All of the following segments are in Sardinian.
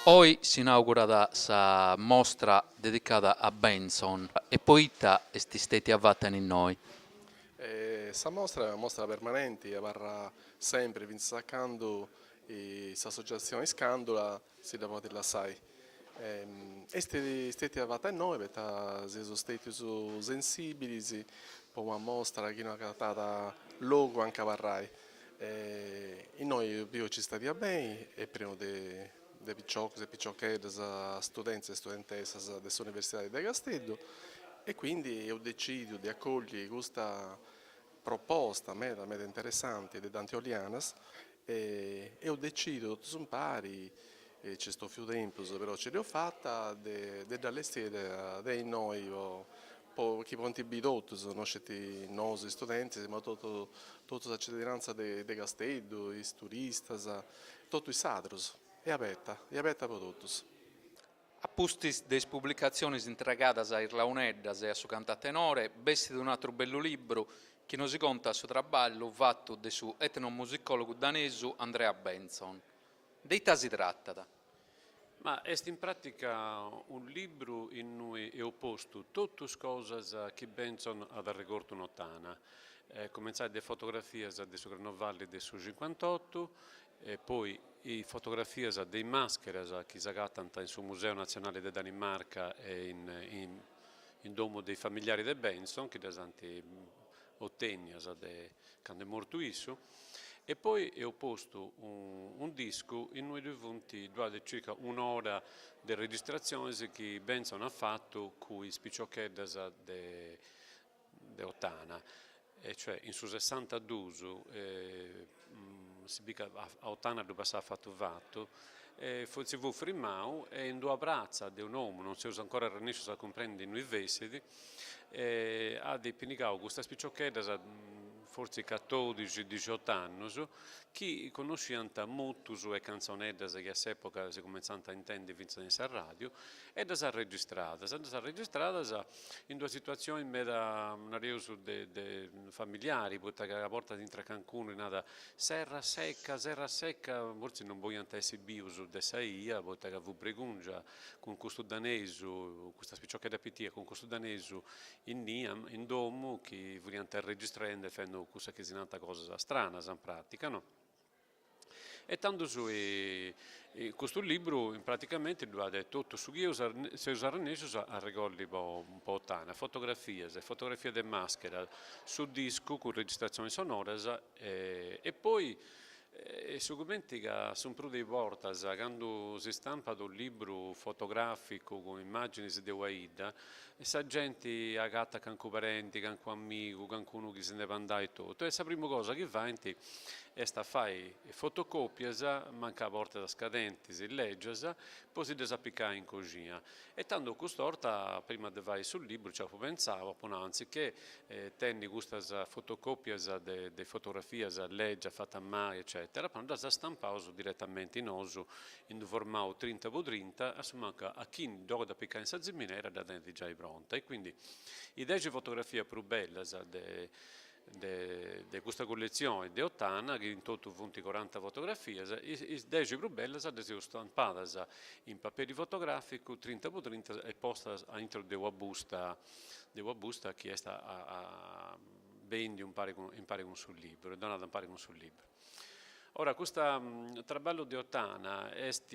Oi s'inaugurat sa mostra dedicada a Bentzon e poita est stètia fata in innoi? Sa mostra est una mostra permanenti, abarrat sempri fintzas a candu s'associatzioni Scandula si dda podit lassai. Est stètia fata innoi poita seus stètius sensìbilis po una mostra chi no agatat logu anca abarrai. Innoi biu ci stadiat beni, est prenu de de piciocus e piciocheddas, studentis e studentessas de s'Universidadi de Casteddu e quindi eus decidiu de acolli custa proposta meda meda interessanti de Dante Olianas e eus decidiu totus impari, nc'est 'ofiu tempus però ce dd'eus fata, de dda allestiri de innoi po po chi podint biri totus, no sceti nosu istudentis, ma totu totu sa citadinantza de de Casteddu, is turistas, totu is sadrus, est aberta, est aberta po totus. A pustis de is publicatzionis intregadas a is launeddas e a su cantu a tenore, bessit un'atru bellu libru chi nosi contat su traballu fatu de su etnomusicòlogu danesu Andrea Bentzon. De ita si tratat? Ma est in pràtica unu libru innui eus postu totu is cosas chi Bentzon at arregortu in Ottana, cumentzai de fotografias de su Carnovali de su cincuantotu e poi is fotografias de is màscheras chi s'agatant in su Museu Natzionali de Danimarca e in in domu de is familiaris de Bentzon chi ddas ant otènnias de candu est mortu issu E poi eus postu unu discu innui ddui funt, ddu at circa un'ora de registratzionis chi Bentzon at fatu cun is piciocheddas de de Ottana, e cioè in su sessantaduus si bit ca a Ottana ddu passat fatu fatu, e si fut frimau e in d'una pratza de un'omu, non seus ancora arrennescius a cumprendi innui fessit, at pinigau custas piciocheddas fortzis catodixi dixiott'annus, chi connosciant motus e cantzoneddas chi a s'epoca si cumentzant a intendi fintzas in sa radiu, e ddas at registradas, ddas at registradas in d'una situatzioni meda, nareus, de de familiari, poita ca a bortas intrat cancunu e narat serra secca, serra secca, fortzis non boliant essi bius de sa 'ia, poita ca fut bregungia cun custu danesu, custas piciocheddas pitias cun custu danesu innia in domu chi furiant arregistrendi e fendu cussas chi si nant cosas stranas in pratica no. E tandus custu libru praticamenti ddu at totu su chi eus seus arrennescius a arregolli po po Ottana, fotografias, fotografias de maschera, su discu cun registratzionis sonoras e poi E su cumenti ca su prus de is bortas candu si stampat unu libru fotograficu cun immàginis de una 'idda, sa genti agatat cancu parenti, cancu amigu, cancunu chi si nd'est andau e totu e sa primu cosa chi faint est a fai fotocopias, mancai a bortas scadentis, lègias, po si ddas apicai in coxina. E tando cust'orta, prima de fai su libru, nci apu pentzau, apu nau, anziché tenni custas fotocopias de de fotografias lègias fatas mali eccetera, apu nau ddas stampaus diretamenti nosu in d'u formau trinta po trinta, a su mancu a chini dd'olit apicai in sa ziminera dda tenit giai pronta. E quindi is dexi fotografias prus bellas de de custa colletzioni de Ottana, chi in totu funt coranta fotografias, is dexi prus bellas ddas eus stampadas in paperi fotograficu trinta po trinta e postas aintru de una busta de una busta chi est a bendiu impari cun impari cun su liburu, donada impari cun su liburu. Ora custu traballu de Ottana est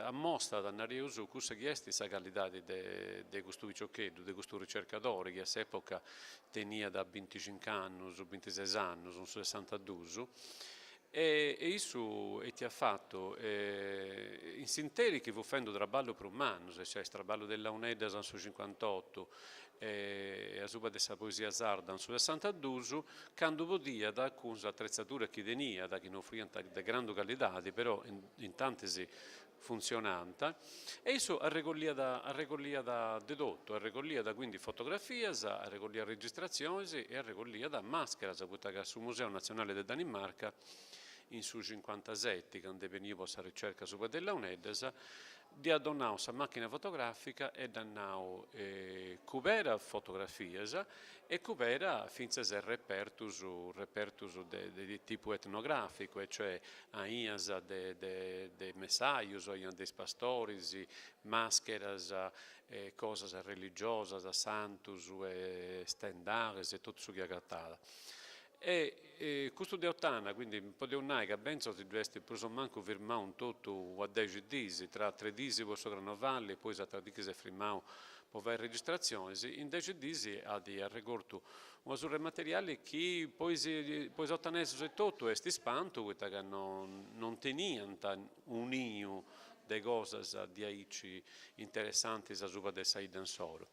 ammostat, nareus, cussa chi est sa calidadi de de custu piciocheddu, de custu ricercadori chi a s'epoca teniat binticincu annus, bintises annus, in su sessantadus. E issu ite at fatu, in s'interi chi fut fendu traballu prus mannus, e cioè is traballus de is launeddas in su cincuantotu e asuba de sa poesia sarda in su sessantadus, candu podiat cun s'atretzadura chi teniat, chi non fiant de grandu calidadi, però intantis funtzionant, e issu arregolliat arregolliat de totu, arregolliat quindi fotografias, arregolliat registratzionis e arregolliat mascheras, poita ca su Museu Natzionali de Danimarca in su cincuantaseti, candu est beniu po sa ricerca subra de is launeddas, dd'iat donau sa machina fotografica e dd'at nau cubera fotografias e cubera fintzas repertus repertus de de tipu etnograficu e cioè ainas de de de messajus, ainas de is pastoris, mascheras, cosas religiosas, santus e stendares e totu su chi agatat. E custu de Ottana, quindi podeus nai ca Bentzon si ddu est prus o mancu firmau in totu ua dexi dis, tra tres dis po su Carnovali e poi s'atra dì chi s'est firmau po fai registratzionis, in dexi dis at arregortu una surra 'e materiali chi po is po is ottanesus etotu est ispantu poita ca non non teniant unu niu de cosas diaici interessantis asuba de sa 'idda insoru.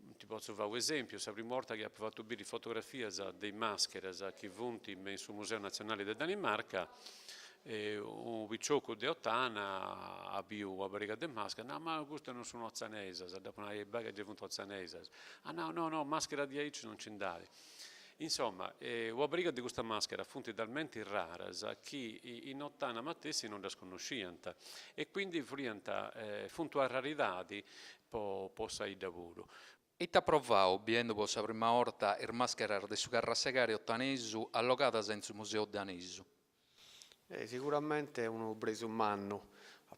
Ti potzu fai un'esempiu, sa primu 'orta chi apu fatu biri fotografias de is mascheras chi funt me in su Museu Natzionali de Danimarca, unu piciocu de Ottana at biu una pariga de mascheras, nau, ma custas non sunt otzanesas, dd'apu nau, e bai ca gei funt otzanesas, at nau, no no, mascheras diaici non nci nd'at. Insoma, una pariga de custas mascheras funt talmenti raras chi in Ottana matessi non ddas connosciant e quindi furiant funt una raridadi po sa 'idda puru. Ita at provau biendu po sa prima 'orta is mascheras de su carrasegare otanesu allogadas in su museu danesu? Siguramente unu presu mannu,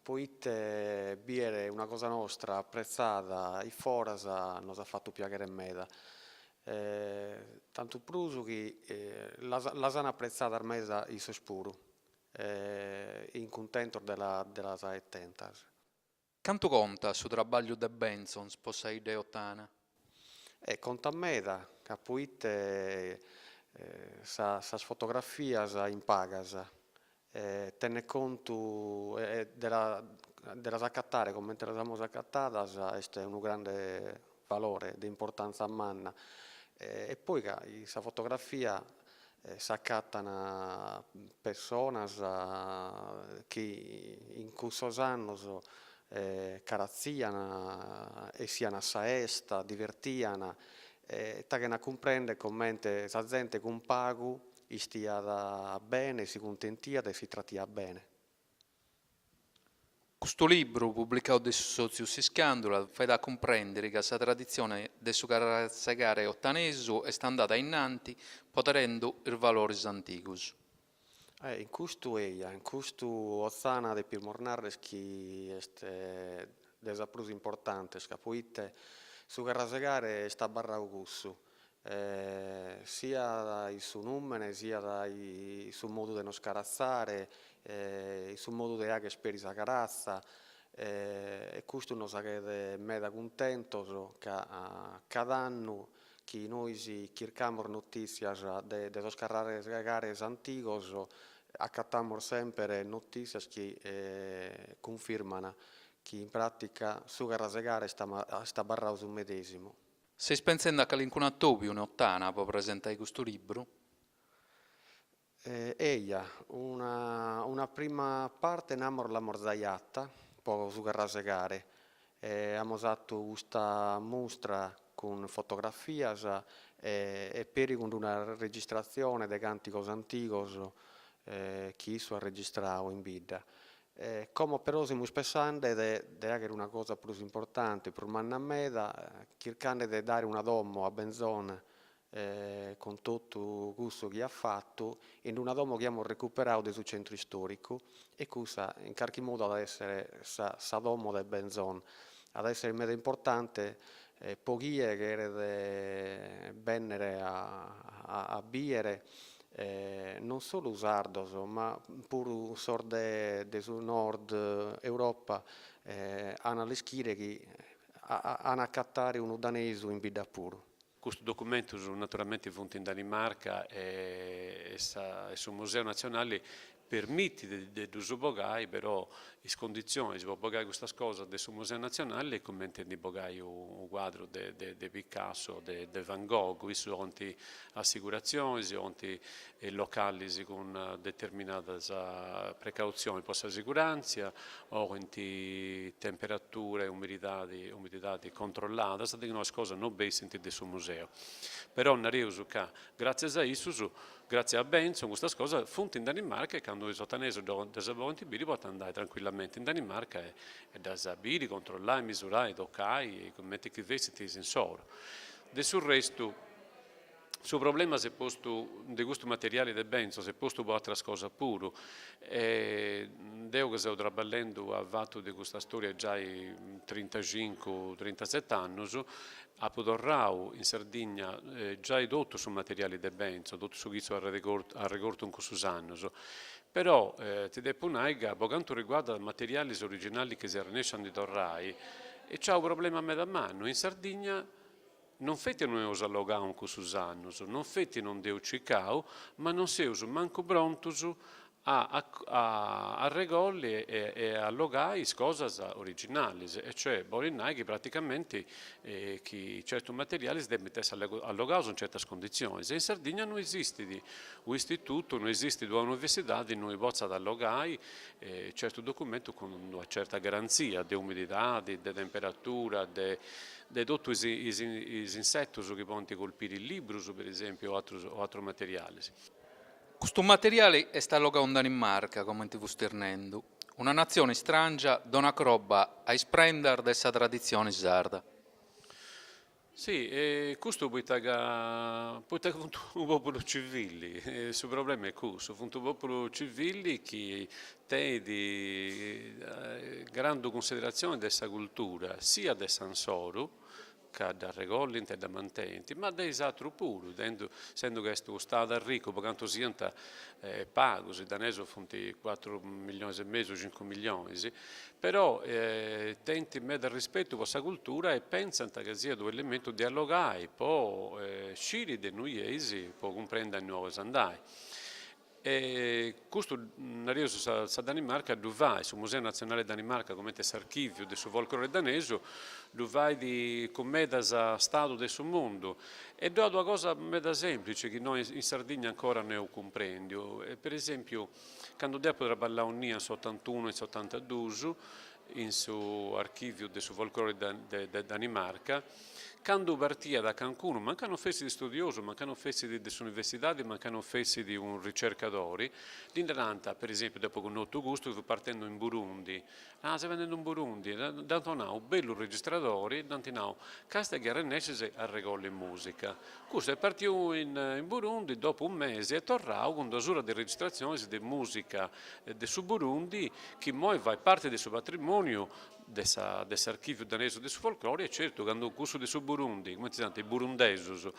poite bìere una cosa nostra apretzada iforas nos at fatu piaghere meda, tantu prus chi las an apretzadas meda issos puru, in cuntentos de las aer tentas. Cantu contat su trabagliu de Benzons po sa 'idda 'e Ottana? E contat meda, ca poite sas fotografias in pagas tenet contu de las acatare comente las amus acatadas est unu grande valore de importanza manna e poi ca in sa fotografia S'acatan pessonas chi in cussos annos caratzian, essian a sa 'esta, divertian e t'aghen a cumprender comente sa zente cun pagu istiat bene, si cuntentiat e si tratiat bene. Custu libru, publicadu de su sòtziu S'Iscàndula, fait a cumprèndere ca sa traditzione de su carrasegare otanesu est andada a innanti poderendu is valores antigos. In custu eja, in custu Otzana depimus narrer chi est de sas prus importantes, ca poite su carrasegare est abarradu cussu, siat in su nùmene, siat in su modu de nos caratzare, in su modu de 'agher peri sa caratza, e custu nos 'aghet meda cuntentos ca cada annu chi nois chircamus notìtzias de de sos carrasegares antigos acatamus semper notìtzias chi cunfirman chi in pràtica su carrasegare est abarradu su medèsimu. Seis pentzendi a calincunu atòbiu in Ottana po presentai custu libru? Eja, una una prima parte namos l'amus zai 'ata po su carrasegare, amus 'atu custa mustra cun fotografias e peri cun una registratzione de cantigos antigos chi issu at registradu in bidda Como però semus pessande de de 'agher una cosa prus importante, prus manna meda, chircande de dare una domo a Benzon cun totu cussu chi at fatu, in una domo chi amus recuperadu de su centru istoricu e cussa in carchi modu at a essere sa sa domo de Benzon. At a essere meda importante po chie cheret bennere a a biere non solu sardos ma puru sos de de su nord Europa an a l'ischire chi an a acatare unu danesu in bidda puru. Custus documentus naturalmenti funt in Danimarca e su Museu Natzionali permitit de ddus bogai, però is conditzionis po bogai custas cosas de su Museu Natzionali est cumenti ndi bogai unu cuadru de Picasso o de Van Gogh, issus 'olint assicuratzionis, 'olint localis cun determinadas precautzionis po sa siguràntzia, 'olint temperatura e umididadi umididadi controlladas, de chi no is cosas no bessint de su museu. Però nareus ca gràtzias a issus, gràtzias a Bentzon, custas cosas funt in Danimarca e candu is otanesus ddas bolint biri podint andai trancuillamenti in Danimarca e ddas biri, controllai, misurai, tocai, cumenti chi fessint is insoru. De su restu Su problema s'est postu de custu materiali de Bentzon s'est postu po ateras cosas puru e deu ca seu traballendu avatu de custa storia giai trintacincu trintaset'annus apu torrau in Sardigna giai totu su materiali de Bentzon, totu su chi issu at arregortu in cussus annus, però ti depu nai ca po cantu riguardat materialis originalis chi si arrennesci a ndi torrai nc'at u' problema meda mannu, in Sardigna Non feti no eus allogau in cussus annus, non feti non dd'eus circau, ma non seus mancu prontus a arregolli e a allogai is cosas originalis, e cioè bolit nai chi praticamenti chi certus materialis depint essi allogaus in certas conditzionis e in Sardigna no esistit u' istitutu, no esistit una universidadi innui potzat allogai certus documentus cun una certa garantzia de umididadi, de temperatura, de de totu is insetus chi podint colpiri is librus, per esempiu, o atrus o atrus materialis. Custu materiali est allogau in Danimarca, comenti fustis nendu. Una natzioni stràngia donat croba a is prendas de sa traditzioni sarda. Si, e custu poita ca poita ca funt unu populu civili, su problema est cussu, funt unu populu civili chi tenit grandu cunsideratzioni de sa cultura, siat de s'insoru, ca dda arregollint e dda mantenint, ma de is atrus puru, sendu ca est unu stadu arricu po cantu siant pagus, is danesus funt cuatru millionis e mesu, cincu millionis, però tenint meda arrispetu po sa cultura e pentzant ca siat u' elementu de allogai po sciri de innui eis, po cumprendi a innui 'olis andai. E custu, nareus, sa sa Danimarca ddu fait, su Museu Natzionale Danimarca, comente s'archìviu de su folclore danesu, ddu fait cun medas stadus de su mundu. E ddu at una cosa meda semplici chi nois in Sardigna ancora no eus cumprendiu, per esempiu, candu deu apu traballau innia in s'otantunu e in s'otantadus, in su archìviu de su folclore de Danimarca, Candu partiat cancunu, mancai no fessit studiosu, mancai no fessit de s'universidadi, mancai no fessit unu ricercadori, ddi narant, per esempiu, deu apu connotu custu chi fut partendu in Burundi, ah seu andendu in Burundi, dd'ant donau u' bellu registradori e dd'ant nau, castia chi arrennescis a arregolli musica. Custu est partiu in Burundi, dopu unu mesi est torrau cun duas oras de registratzionis de musica de su Burundi chi immoi fait parti de su patrimoniu de sa de s'archìviu danesu de su folclore e certu candu cussu de su Burundi, cumenti si nant is burundesus,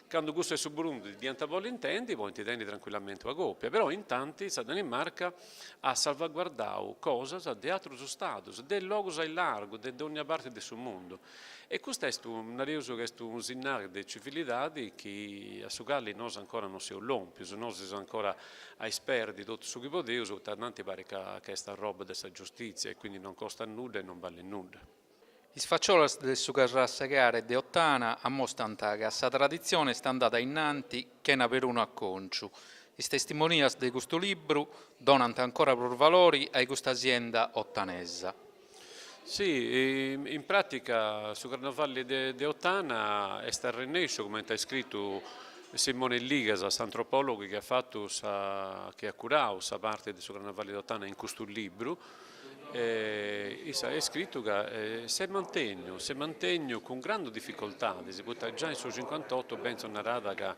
candu cussu de su Burundi dd'iant bolli intendi podint tenni trancuillamenti una copia, però intanti sa Danimarca at salvaguardau cosas de atrus stadus, de logus aillargu, de dònnia parti de su mundu E custu est, nareus ca est unu sinnali de civilidadi chi a su cali nosu ancora non seus lòmpius, nosu seus ancora a isperdi totu su chi podeus, poita tanti parit ca est arroba de sa giustìtzia e quindi non costat nudda e non ballit nudda. Is faciolas de su carrasegare de Ottana ammostant ca sa traditzione est andada innanti chena perunu acònciu. Is testimonias de custu libru donant ancora prus valori a custa sienda otanesa. Si, in pràtica su carnavali de Ottana est arrennèsciu, cumenti at scritu Simone Ligas, s'antropòlogu chi at fatu sa, chi at curau sa parti de su carnavali de Ottana in custu libru, issa at scritu ca s'est mantènniu, s'est mantènniu cun grandu dificoltadis, poita giai in su cincuantotu Bentzon narat ca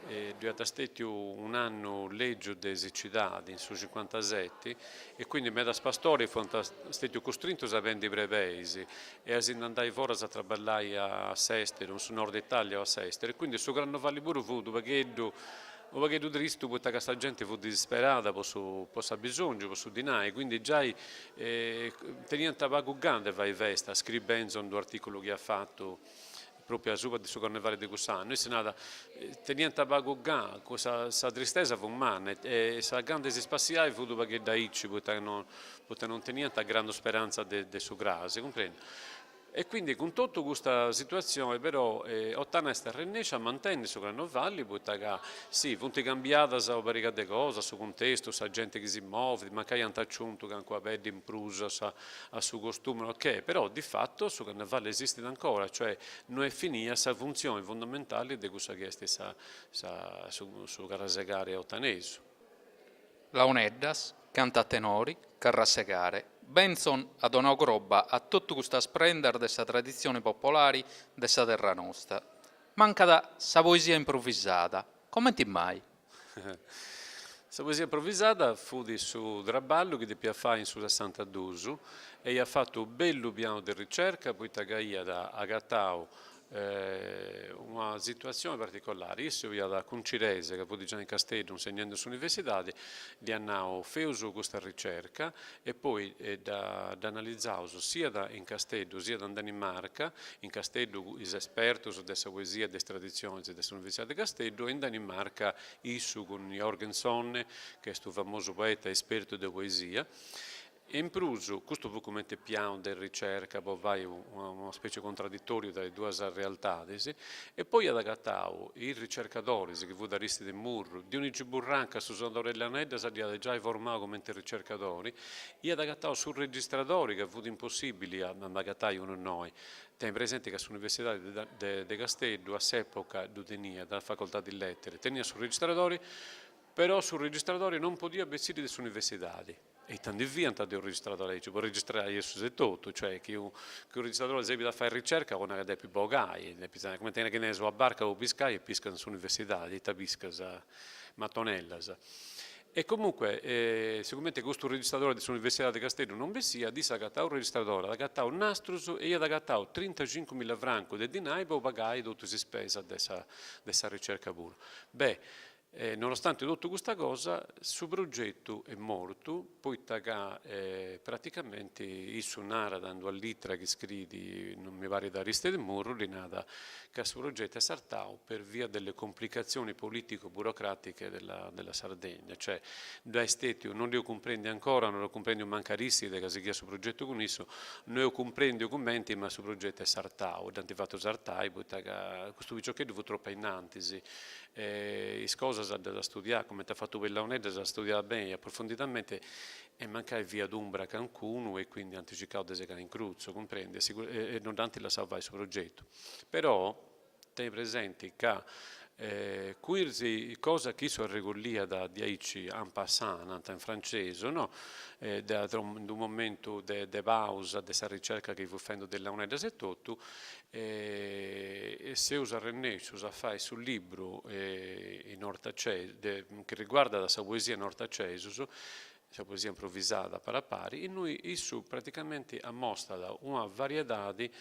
Ddu iat stètiu un'annu lègiu de sicidadi in su cincuantaseti e quindi medas pastoris fuant stètius custrintus a bendi brebeis e a si nd'andai foras a traballai a s'esteru, in su nord Italia o a s'esteru e quindi su carnovali puru fut u' pagheddu u' pagheddu tristu poita ca sa genti fut disperada po su po s'abisongiu, po su dinai, quindi giai teniant pagu gana de fai festa, scriit Bentzon in d'unu articulu chi at fatu. Pròpiu asuba de su carnevali de cuss'annu, issu narat, teniant pagu gana, sa sa tristesa fut manna e sa gana de si spassiai fut u' pagheddu aici poita non poita non teniant grandu speranza de de su cras, cumprendi? E quindi cun totu custa situatzioni però Ottana est arrennescia a mantenni su carnovali poita ca si funt cambiadas una pariga de cosas, su cuntestu, sa genti chi si movit, mancai ant aciuntu calincuna peddi in prus a sa a su costumini ok, però di fatto su carnevali esistit ancora, cioè no est finia sa funtzioni fundamentali de cussa chi est sa sa su su carrasegare otanesu. Launeddas, cantu a tenori, carrasegare, Bentzon at donau croba a totu custas prendas de sa traditzioni popolari de sa terra nosta. Mancat sa poesia improvisada, comenti mai? Sa poesia improvisada fut su traballu chi depiat fai in su sessantaduus e iat fatu u' bellu pianu de ricerca poita ca iat agatau una situatzioni particolari, issu fiat cun Cirese ca fut giai in Casteddu insegnendu in s'universidadi, dd'iat nau feus custa ricerca e poi dda analizaus siat in Casteddu siat in Danimarca, in Casteddu is espertus de sa poesia e de is traditzionis de s'Universidadi de Casteddu e in Danimarca issu cun Jørgen Sonne, chi est unu famosu poeta e espertu de poesia. E in prus, custu fut cumenti pianu de ricerca po fai una specie contraddittoriu tra is duas realtadis, e poi iat agatau is ricercadoris, chi fut Aristide Murru, Dionigi Burranca, su sonadori de launeddas dd'iat giai formau cumenti ricercadori, iat agatau su registradori ca fut impossibili a nd'agatai unu innoi, Teni presenti ca s'Universidadi de Casteddu a s'epoca ddu teniat, Facoltadi de Lettere, teniat su registradori, però su registradori non podiat bessiri de s'Universidadi. E ita ndi fiant de unu registradori aici, po registrai issus etotu, cioè chi unu registradori serbit a fai ricerca po nai ca depit bogai, depit, cumenti chi tenis una barca po piscai e piscas in s'universidadi, ita piscas, matonellas. E comunque sigumenti custu registradori de s'universidadi de Casteddu non bessiat, issu at agatau registradori, at agatau nastrus e iat agatau trintacincumilla francus de dinai po pagai totu is ispesas de sa de sa ricerca puru. Beh Nonostante totu custa cosa, su progetu est mortu poita ca praticamenti issu narat in d'una litra chi scriit, non mi parit Aristide Murru, ddi narat ca su progetu est sartau per via delle complicazioni politico burocratiche della della Sardegna, cioè ddu est stetiu, non dd'eus cumprendiu ancora, non dd'at cumprendiu mancu Aristide ca sighiat su progetu cun issu, no eus cumprendiu cumenti ma su progetu est sartau, dd'ant fatu sartai poita ca custu piciocheddu fut tropu ainnantis E is cosas ddas studiat, cumenti at fatu po is launeddas, ddas studiat beni, aprofondidamente, e mancai fiat umbra a cancunu e quindi ant circau de segai in crutzu, cumprendi, e non dd'ant lassau fai su progetu. Però teni presenti ca cun is cosas chi issu arregolliat diaici en passant, nant in francesu, no, de in d'unu momentu de pausa de sa ricerca chi fut fendu de is launeddas e totu, E seus arrennèscius a fai su libru in Ortacè chi riguardat sa poesia in Ortacesus, sa poesia improvisada pari a pari, innui issu praticamenti ammostat una variedadi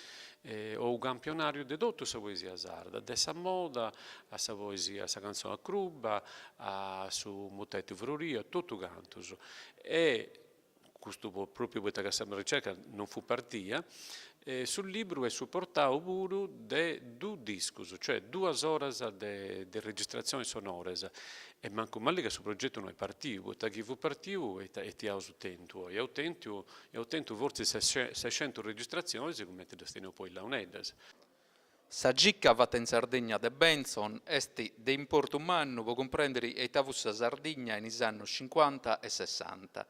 o unu campionàriu de totu sa poesia sarda, de sa moda a sa poesia, a sa cantzoni a cruba, a su mutetu froriu, a totu cantus. E custu pròpriu poita ca sa ricerca non fut partia, su libru est suportau puru de dus discus, cioè duas oras de registratzionis sonoras, e mancu mali ca su progetu no est partiu, poita chi fut partiu ita iaus tentu oi, iaus tentu iaus tentu fortzis sescentus registratzionis cumenti ddas teneus po is launeddas. Sa cica fata in Sardigna de Bentzon est de importu mannu po cumprèndiri eita fut sa Sardigna in is annus cincuanta e sessanta.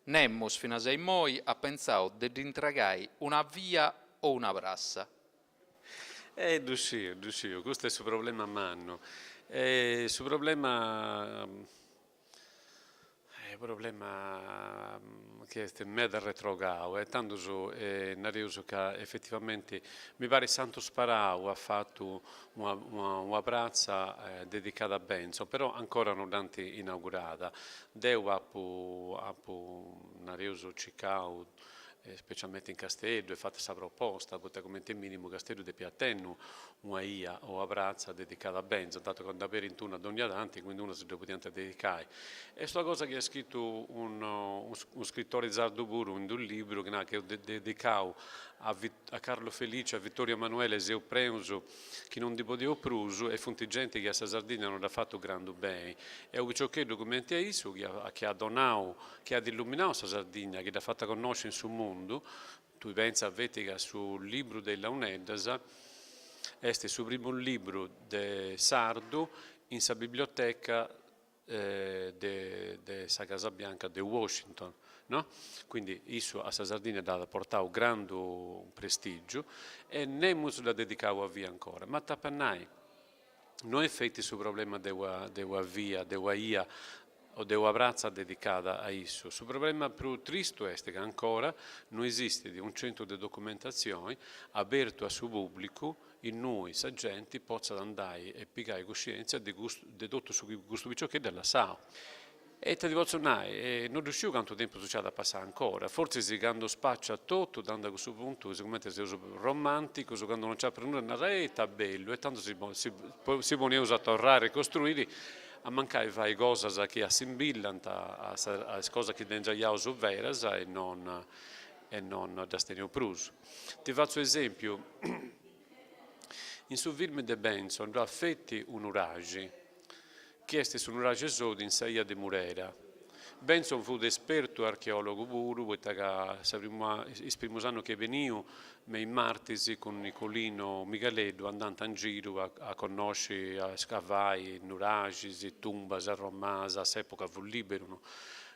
Nemus finas a immoi at pentzau de dd'intregai una via o una prassa. Eh ddu sciu, ddu sciu, custu est su problema mannu. Su problema Est problema chi est meda arretrogau e tandus nareus ca efetivamenti mi parit Santu Sparau at fatu una una pratza dedicada a Bentzon però ancora no dd'ant inaugurada. Deu apu apu nareus circau. specialmente in Casteddu, e fata sa proposta, poita cumenti minimu Casteddu depiat tenni una 'ia o una pratza dedicada a Bentzon, datu ca nd'aberint una dogna tanti, quindi una si ddu podiant dedicai. Est una cosa chi at scritu unu scritori sardu puru in unu libru chi narat chi eus dedicau a a Carlo Felice, a Vittorio Emanuele seus prenus chi non ndi podeus prus e funt genti chi a sa Sardigna non dd'at fatu grandu beni e unu piciocheddu cumenti a issu chi chi at donau, chi at illuminau sa Sardigna, chi dd'at fata connosci in su mundu, tui pentza feti ca su libru de is launeddas est su primu libru de sardu in sa biblioteca de de sa Casa Bianca de Washington, no? Quindi issu a sa Sardigna dd'at portau grandu prestigiu e nemus dd'at dedicau una via ancora, ma t'apu a nai, no est feti su problema de una de una via, de una 'ia o de una pratza dedicada a issu, su problema prus tristu est ca ancora no esistit un centru de documentatzioni abertu a su pubblicu innui sa genti potzat andai e pigai cuscientzia de custu de totu su chi custu piciocheddu at lassau. E ita ti potzu nai, no ddu sciu cantu tempus nci at a passai ancora, fortzis candu spaciat totu, tandu a cussu puntu, sigumenti seus romanticus, candu non nci at prus nudda narat eh ita bellu e tandu si si poneus a torrai a ricostruiri, a mancai fai cosas chi assimbillant a a is cosas chi tengiaiaus veras e non e non ddas teneus prus. Ti fatzu esempiu, in su film de Bentzon ddu at feti unu nuraxi, chi est su nuraxi Sodi in sa 'ia de Murera. Bentzon fut espertu archeologu puru, poita ca sa primu is primus annus chi est beniu me in Martis cun Nicolino Migaleddu andant in giru a a connosci, a scavai nuraxis, tumbas romanas, a s'epoca fut liberu,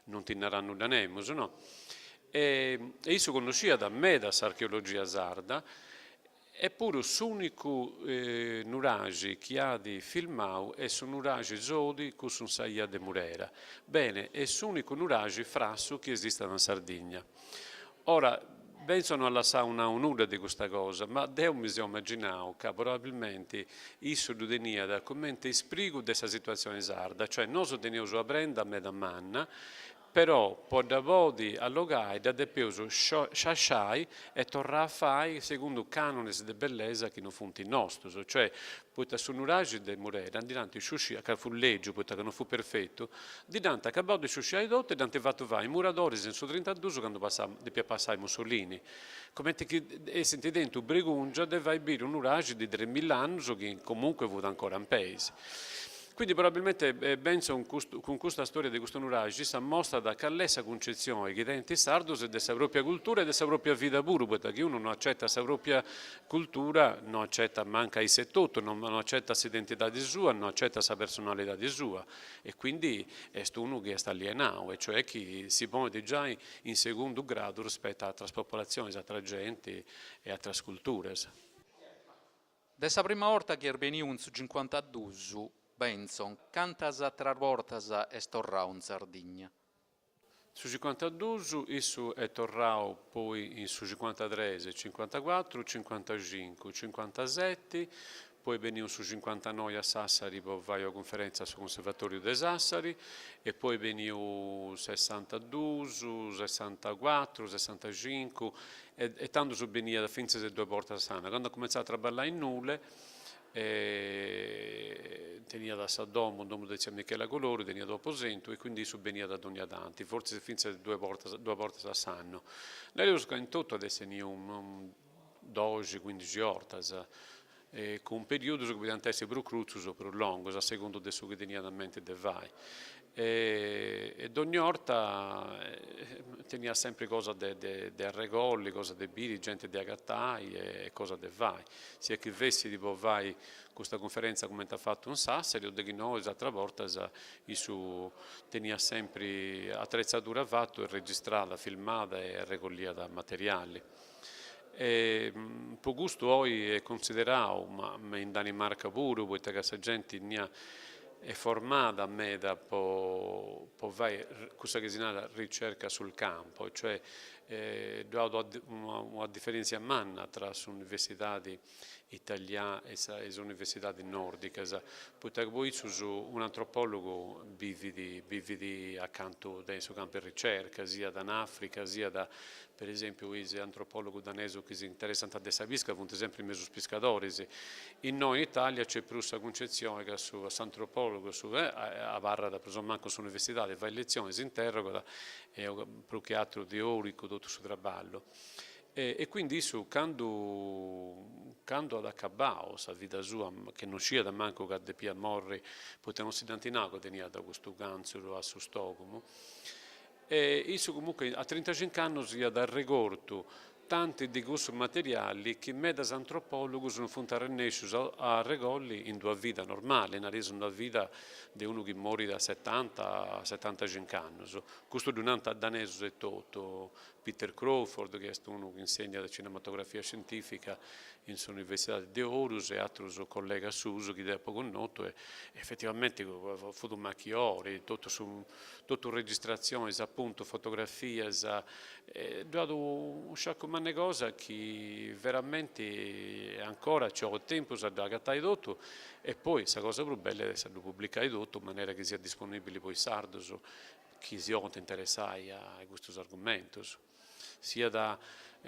non ti narat nudda nemus, no E issu connosciat meda s'archeologia sarda, epuru s'ùnicu nuraxi chi at filmau est su nuraxi Sodi cussu in sa 'ia de Murera. Bene, est s'ùnicu nuraxi frassu chi esistat in Sardigna. Ora, Bentzon no at lassau nau nudda de custa cosa, ma deu mi seu imaginau ca probabilmenti issu ddu teniat cumenti isprigu de sa situatzioni sarda, cioè nosu teneus una prenda meda manna Però po dda podi allogai dda depeus sciasciai e torrai a fai segundu cànones de bellesa chi no funt is nostus, cioè poita su nuraxi de Murera ndi dd'ant sciusciau, ca fut lègiu poita ca no fut perfetu, ndi dd'ant acabau de sciusciai totu e dd'ant fatu fai is muradoris in su trintadus candu depiat passai Mussolini, cumenti chi essint tentu bregungia de fai biri unu nuraxi de tremilla annus chi comunque fut ancora in peis. Quindi probabilmente Bentzon cun custa storia de custu nuraxi s'ammostat call'est sa cuncetzioni chi tenint is sardus de sa propria cultura e de sa propria vida puru, poita chi unu no acetat sa propria cultura no acetat mancu a isse etotu, no acetat s'identidadi sua, no acetat sa personalidadi sua e quindi est unu chi est alienau e cioè chi si ponit giai in segundu gradu rispettu a atras popolatzionis, atra genti e atras culturas. De sa prima 'orta chi est beniu in su cincuantadus, Bentzon, cantas atras bortas est torrau in Sardigna? Su cincuantadus issu est torrau poi in su cincuantatres, cincuantacuatru, cincuantacincu, cincuantaseti, poi est beniu in su cincuantanoi a Sassari po fai una cunferentzia a su Cunservatoriu de Sassari e poi est beniu sessantadus, sessantacuatru, sessantacincu E tandus beniat fintzas e duas bortas a s'annu. Candu at cumentzau a traballai in Nule teniat sa domu, in domu de tzia Michela Colori, teniat u' aposentu e quindi issu beniat a dogna tanti, fortzis fintzas duas bortas duas bortas a s'annu. Nareus ca in totu at essi 'eniu doxi cuindixi 'ortas, cun periodus chi podiant essi prus crutzus o prus longus a segundu de su chi teniat a menti de fai. E dogna 'orta teniat sempri cosa de de arregolli, cosa de biri, genti de agatai e cosa de fai, siat chi fessit po fai custa cunferenza cumenti at fatu in Sassari o de chi no is atras bortas issu teniat sempri atretzadura fatu e registrada, filmada e arregolliat materiali. E po custu oi est considerau, ma me in Danimarca puru, poita ca sa genti innia est formada meda po po fai cussa chi si narat ricerca sul campo, cioè. Ddu at una diferèntzia manna tra s'universidadi italiana e is universidadis nòrdicas, poita ca po issus un'antropòlogu bivit bivit acantu de su campu 'e ricerca, siat in Africa, siat per esempiu is antropòlogus danesus chi s'interessant de sa pisca funt sempri in mesu is piscadoris. Innoi in Italia nc'est prus sa cuncetzioni ca su s'antropòlogu su abarrat prus o mancu in s'universidadi, fait letzionis, interrogat e prus che aturu teoricu totu su traballu. E quindi issu candu candu at acabau sa vida sua, che non sciiat mancu ca depiat morri, poita non si dd'ant nau ca teniat custu càntzeru a su stògumu, e issu comunque a trintacinc'annus iat arregortu tanti de cussus materiali chi medas antropòlogus non funt arrennèscius a arregolli in d'una vida normali, nareus in una vida de unu chi morit a setanta, setantacinc'annus. Custu ddu nant danesus etotu, Peter Crawford, chi est unu chi insegnat cinematografia scientifica in s'Universidadi de Aarhus e atrus collegas suus chi deu apu connotu e efetivamenti fut unu machiori, totu su totu registratzionis, apuntus, fotografias, ddu at unu sciacu mannu 'e cosa chi veramenti ancora nci 'olit tempus a ddu agatai totu e poi sa cosa prus bella est a ddu publicai totu in manera chi siat disponibili po is sardus chi si 'olint interessai a custus argumentus. Siat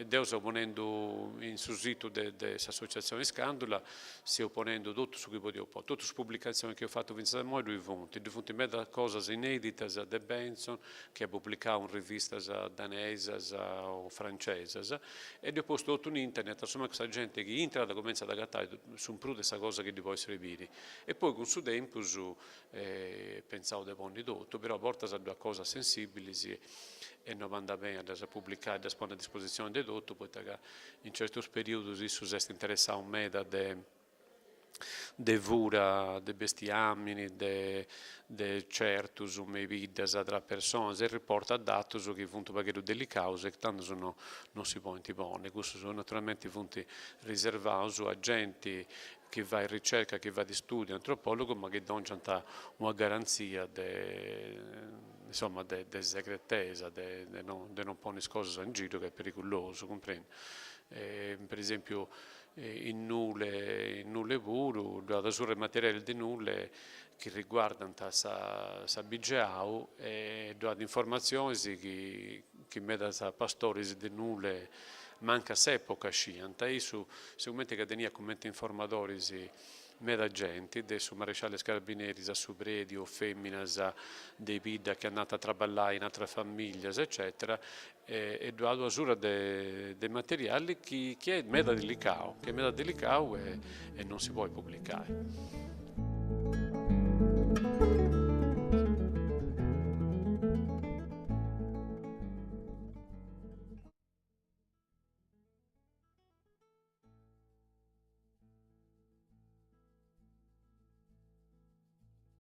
deu seu ponendu in su situ de de s'associatzioni Scandula, seu ponendu totu su chi podiu ponni, totus is publicatzionis chi eus fatu fintzas a immoi ddoi funt, ddoi funt medas cosas ineditas de Bentzon chi at publicau in rivistas danesas o francesas e dd'eus postu totu in internet, a su mancu sa genti chi intrat cumentzat a agatai su prus de sa cosa chi ddi podit srebiri e poi cun su tempus Pentzaus de ponni totu, però a bortas ddu at cosas sensibilis e no bandat beni a ddas publicai, a ddas ponni a dispositzioni de totu, poita ca in certus periudus issu s'est interessau meda de de fura de bestiamini, de de certus me is biddas tra personas e riportat datus chi funt u' pagheddu delicaus e tandus no non si podint ponni, cussus naturalmenti funt riservaus a genti chi fait ricerca, chi fait studiu antropologu, ma chi dongiant una garantzia de insoma de de segretesa, de de non de non ponni is cosas in giru ca est perigulosu, cumprendi. Per esempiu in Nule in Nule puru ddu at subra materialis de Nule chi riguardant sa sa BGAU e ddu at informatzionis chi chi medas pastoris de Nule mancu a s'epoca sciant e issu sigumenti ca teniat cumenti informadoris meda genti, de su maresciallu 'e is carabineris a su predi o feminas de bidda chi andant a traballai in atras familias eccetera e ddu at asura de de materiali chi chi est meda delicau, chi est meda delicau e non si podit publicai.